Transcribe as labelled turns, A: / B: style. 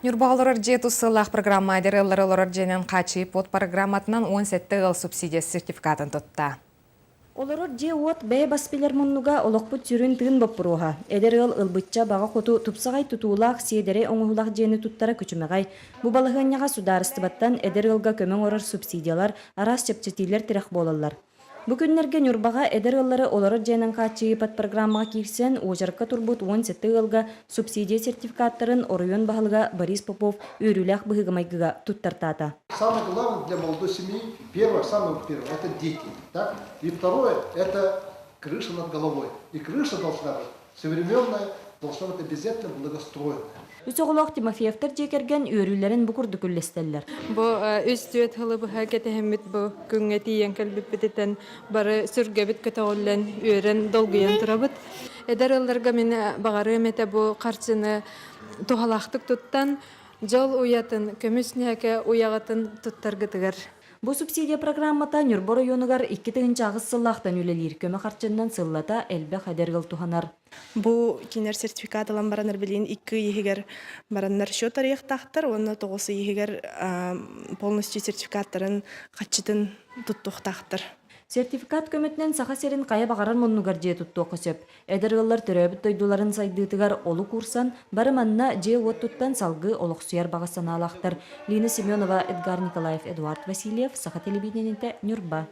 A: Ньурба олорор дьиэ тус сыаллаах программа эдэр ыаллары олорор дьиэнэн хааччыйыы под программатынан 17 ыал субсидия сертификатын тутта.
B: Олорор дьиэ-уот бэйэ бас билэр муннуга олохпут сүрүн тыын боппуруоһа. Эдэр ыал ылбычча баҕа хоту тупсаҕай тутуулаах, сиэдэрэй оҥоһуулаах дьиэни туттара күчүмэҕэй. Бу балаһыанньаҕа судаарыстыбаттан эдэр ыалга көмө оҥорор субсидиялар, араас чэпчэтиилэр тирэх буолаллар. Бу күннэргэ Ньурбаҕа эдэр ыаллары олорор дьиэнэн хааччыйыы подпрограммаҕа киирсэн, уочаракка турбут 17 ыалга субсидия сертификаттарын оройуон баһылыга Борис Попов үөрүүлээх быһыыга-майгыга туттартаата.
C: Самое главное для молодой семьи, первое, самое первое, это дети. Так? И второе, это крыша над головой. И крыша должна быть современная, должна быть обязательно благоустроенная.
B: Үс оҕолоох Тимофеевтар дьиэ кэргэн үөрүүлэрин бу курдук үллэстэллэр.
D: Бу үс түөрт сылы быһа кэтэһиммит бу күҥҥэ тиийэн кэлбиппититтэн бары сүргэбит көтөҕүллэн, үөрэн, долгуйан турабыт. Эдэр ыалларга мин баҕарыам этэ бу харчыны туһалаахтык туттан, дьол уйатын, көмүс ньээкэ уйаҕытын туттаргытыгар.
B: Бу субсидия программата Ньурба оройуонугар 2008 сыллаахтан үлэлиир көмө харчыннан сыллата элбэх эдэр ыал туһанар.
E: Бу кинилэр сертификат ылан бараннар билигин икки ый иһигэр бараннар счет арыйыахтаахтар уонна 9 ый иһигэр полностью сертификаттарын хаччытын туттуохтаахтар.
B: Сертификат көмөтүнэн Саха сирин хайа баҕарар муннугар дьиэ туттуохха сөп. Эдэр ыаллар төрөөбүт дойдуларын сайдыытыгар олук уурсан, бары манна дьиэ-уот туттан салгыы олохсуйар баҕа санаалаахтар. Лина Семенова, Эдгар Николаев, Эдуард Васильев, Саха телевидениетэ, Ньурба.